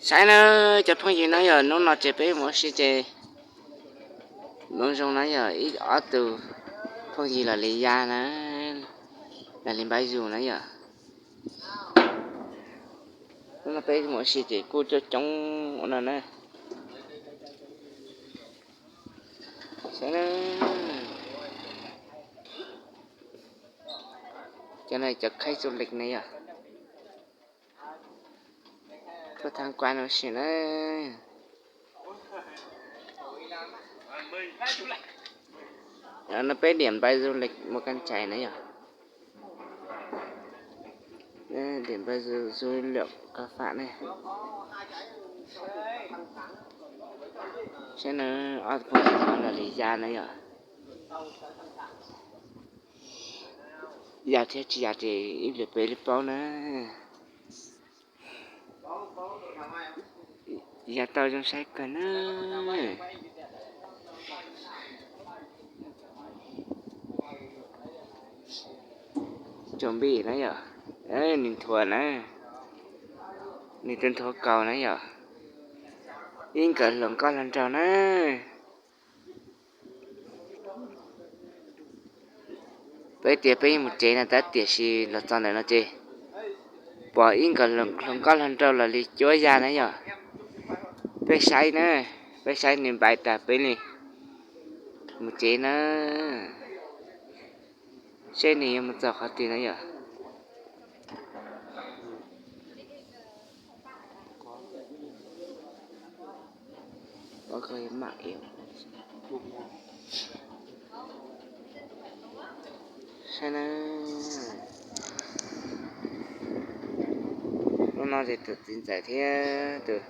Saib na, cov phooj ywg na yom, hnub no ces peb mus ua si ces zoo zoo na yom, ib ob tug phooj ywg los li ya na, los li npaj zus na yom. Hnub no peb mus ua si ces kuj coob coob ua no na. Saib na, cov no cov khaib du lịch na yom, tuaj tham quan ua si na. No peb điểm bay du lịch Mù Cang Chải na yom. Điểm bay du, du lịch Cao Phạ ne. Saib na, ob tug phooj ywg los li ya na yom. Ya thiab tsis ya ces ib pliag peb li paub na. Ya tau zoo saib kawg na. Tsoom npij na yom, nws nthuav na, nws twb nthuav kaus na yom, ib nkawm hluas nkauj hluas nraug na. Peb tias peb yeej mus tsev no tab tiam sis los txog ntawm no ces pom ib nkawm hluas nkauj hluas nraug los li cuab ya na yom. Peb saib na, peb saib nws npais tas peb li mus tsev na, seb nws yuav mus txog qhov twg na yom. Saib na, hnub no ces tus txiv ntxawm thiab tus,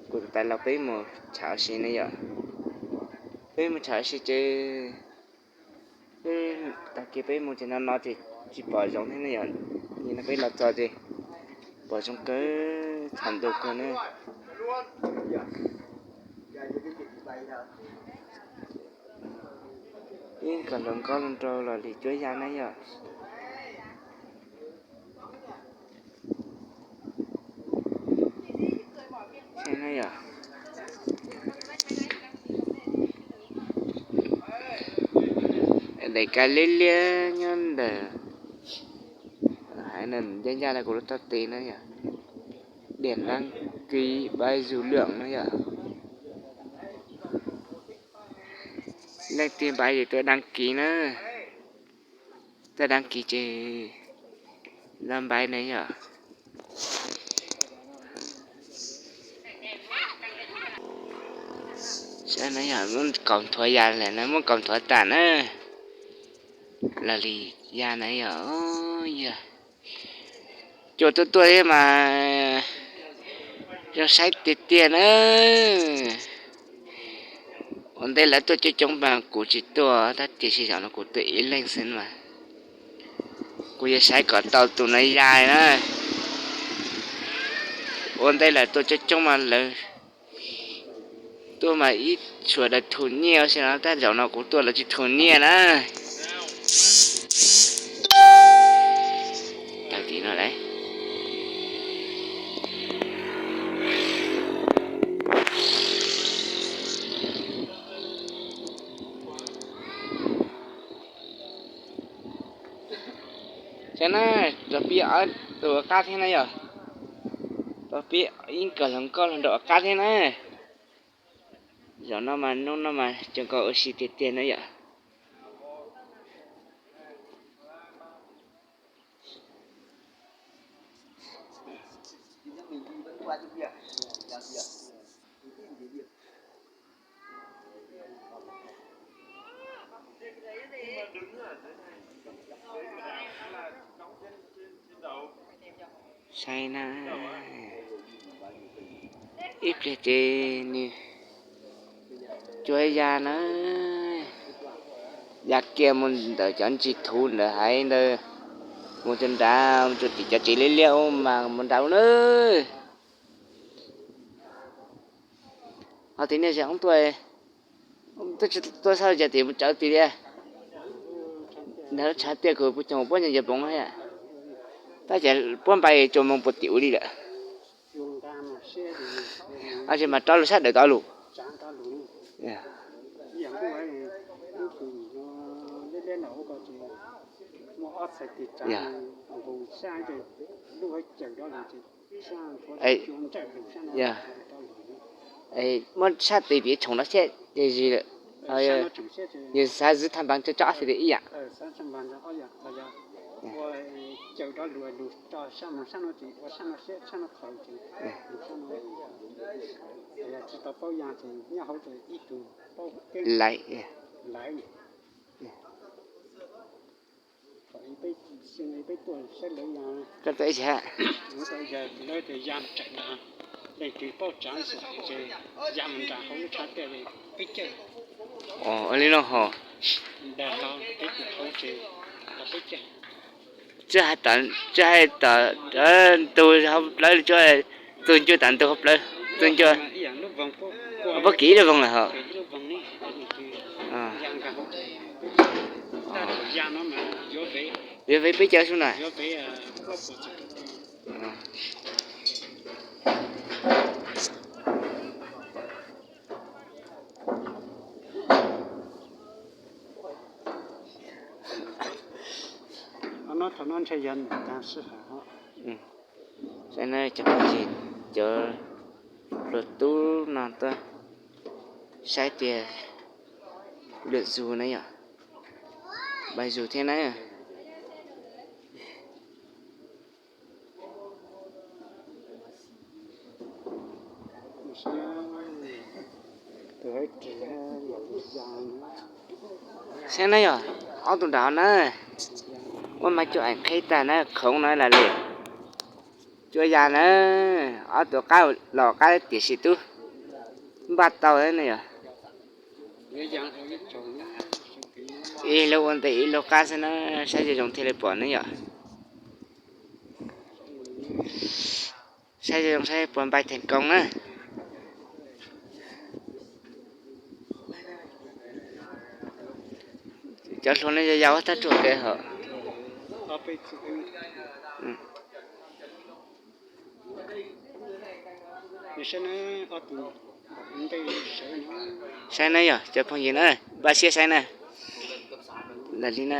kuv tus tais los peb mus tsham ua si na yom. Peb mus tsham ua si ces tag kis peb mus ces no no ces tsis pom zoov thiab ne yom. Nim no peb los txog ces pom zoov kawg txhom ntuj kawg ne. Ib nkawm hluas nkauj hluas nraug los li cuab ya na yom. Daim kab liab liab nyob ntawm haiv neeg ncaj ncaj no kuv lub toj tes na yom. Điểm đăng ký bay dù lượn na yom. Leej twg npaiv ces tuaj đăng ký na. Tuaj đăng ký ces los npaiv na yom. Saib na yom, muab kaus nthuav ya lawm na, muab kaus nthuav tas na. Los li ya na yom, yog cua tuaj tuaj thiab mas zoo saib tiag tiag na. Ua ntej lawv tuaj coob coob mas kuv tsis tuaj tab tiam sis zaum no kuv tuaj ib leeg xwb mas kuv yuav saib kom tau tus no ya na. Ua ntej lawv tuaj coob coob mas lawv tuaj mas ib txhua daws thum nyiaj xwb no, tab zaum no kuv tuaj lawv tsis thum nyiaj na. Tag kis no lawm. Saib na, los pib ob tug qab thiab na yom. Los pib ib nkawm hluas nkauj hluas nraug qab thiab na. Zaum no mas hnub no mas cov nkauj ua si tiag tiag na yom. Saib na, ib pliag ces nws cuab ya na, ya kiag mus ntawm cov ntsis thuv ntawd haiv ntawd, mus rau nrad, mus rau tim cov tsev liab liab ub mas mus nrad ub na. Ho tim niag zes hoob tuaj, tuaj tsis tuaj xauj ces tim mus tsawv tim tiag. Nrad lub tshav tiaj kuv pus coog puab nyob nce poov thiab. Tab sis puab npai tsuas moog puag tim ua li lawm. Tab sis mas rov lug sab dawm tau lug. Muab sab tes piav tshoom no seb ces zis lawm. Yog xav zwv thaj npaas tso ob xib tes ib yam. Laiv. Koj tuaj ib tsi hab? Ua li no hos. Tsi hais, tsi hais tom ntug hauv plawv, tug ncua tom ntug hauv plawv, tug ncua. Puab kiv ib lub voog lawm hos. Yuav vev peb caug xwb na. Saib na cov phooj ywg, cov hluas tub no tuaj saib tias luam zus na yom, npaj zus thiab na. Saib na yom, ob tug nram hauv na, muab maiv cuab eem qheb tag na, khoov no lawm li. Cuab ya na, ob tug qab los qab tiam sis tub npaj tau na yom. Ib lub ua ntej ib lub qab xwb na, saib zoo zoo thiaj li pom na yom. Saib zoo zoo saib puas npai theem koos na. Cov hluas no yau yau thab ruam kev hos. Saib na yom cov phooj ywg na, npaj siab saib na. Lam li na.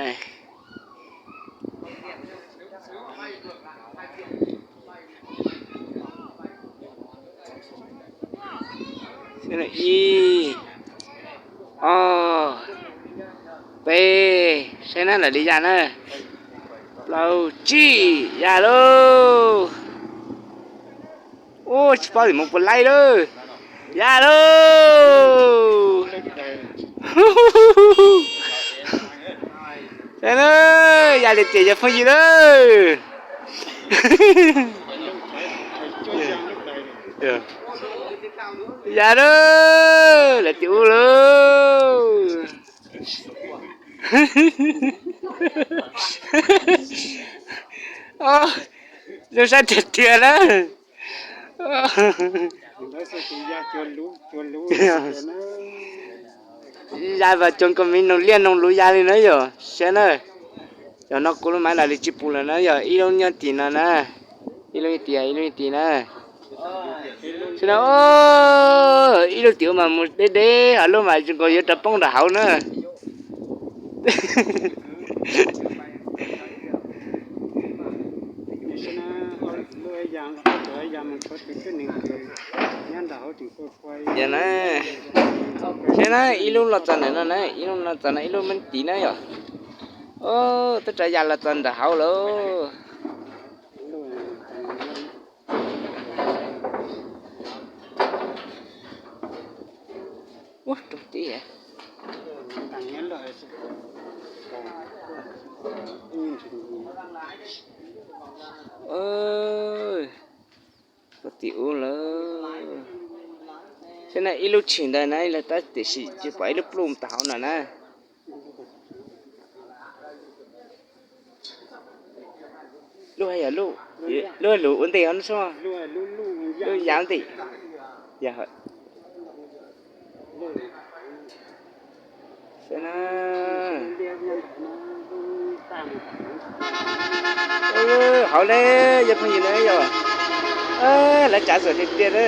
Ib, ob, peb, saib na, lam li ya na. Plaub, tsib, ya lauj. Ub, tsis paub tim mus puas laib lauj. Ya lauj. Saib na, ya li tias yog phooj ywg lauj. Ya lauj, lawv tim ub lauj. Zoo saib tiag tiag na. Ya vas cov ko me noog liaj noog luv ya li na yom, saib na. Yog no kuv lub maiv lam li tsis pum lawm na, yog ib lub nyob tim no na, ib lub nyob tim, ib lub nyob tim na. Saib na, ib lub tim ub mas mus deb deb, ho lub mas zoo nkaus yuav rov poob nram hauv na. Yog na, saib na, ib lub los txog ntawm no na, ib lub los txog no, ib lub me tim na yom. Twb rov ya los txog nram hauv lawm. Ub, rau tim. Tim ub lawm. Saib na, ib lub tshwm ntawd na, tab tiam sis tsis pom ib lub pluj tag hauv no na. Lub hais yog lub, lub lug ua ntej hov no xwb. Lub ya ua ntej. Saib na. Hauv ne, yog phooj ywg na yog, lawv tsav xuam tiag tiag na.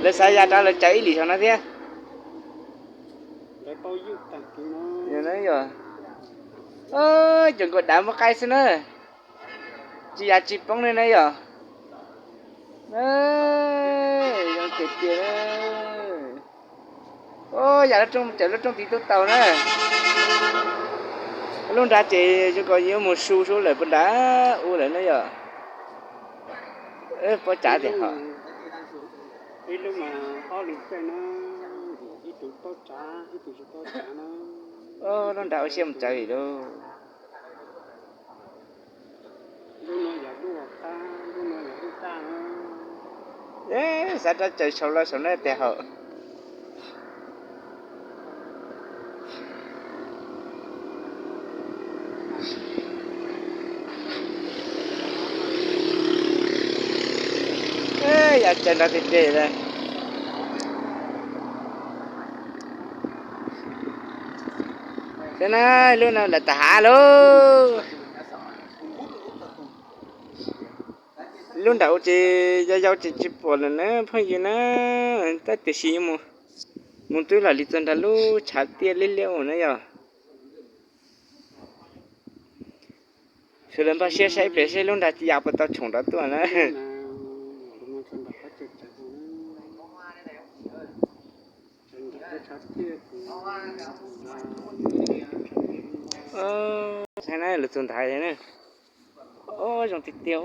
Lawv xav ya rau lawv tsav ib lim saum no thiab. Yog, cov nkaus dav muab qaib xwb na, tsis ya tsis poob li na yog. Zoo tiag tiag. Yam lub rooj, cawm lub rooj tid tub tau na. Lub nrad ces zoo kom yuav mus su su lawm puas nrad ub lawm na yog. Pob tsav tiag hos. Ib lub mas ob lub caij na, ib tug paub tsav ib tug tsis paub tsav na. Lub nrad ua siab mus tsaws li lauj. Xav rov tsaws saum los saum na tiag hauv. Yog tsaws nrad tiag tiag. Thiab na, lub no lawm tag hav lauj. Lub nram ua ces yau yau ces tsis pom lawm na phooj ywg na. Tab tiam sis mus twb los li txog nrad lub tshav tiaj liab liab ua na yog. Sawv daws npaj siab saib pem seb lub nrad ya puas tau tshoom nrad tuaj na. Lawv tus ntaiv, zoo tiag tiag.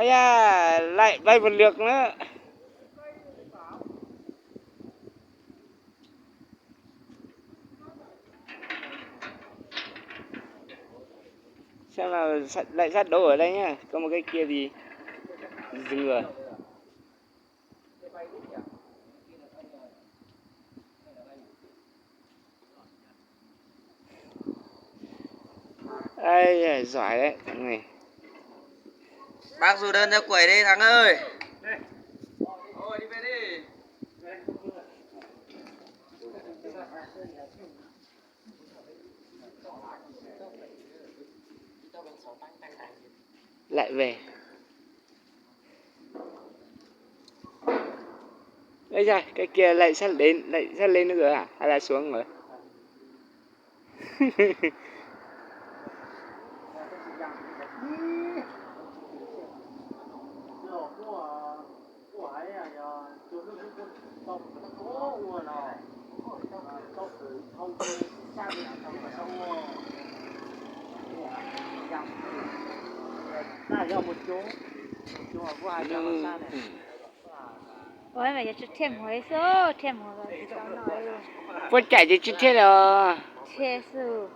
Yaj, laim bai mus lwm na. Laim sab dov lawm na, koj mus kev kiag li zws. Zom, bác Duy Đơn cho quẩy đi Thắng ơi. Lại về. Ê da, cái kia lại sắp đến, lại sắp lên nữa rồi à? Hay là xuống rồi? Ua mas yog tsis thiaj mus xwb, thiaj mus puas cai ces tsis thiaj los thiaj xwb.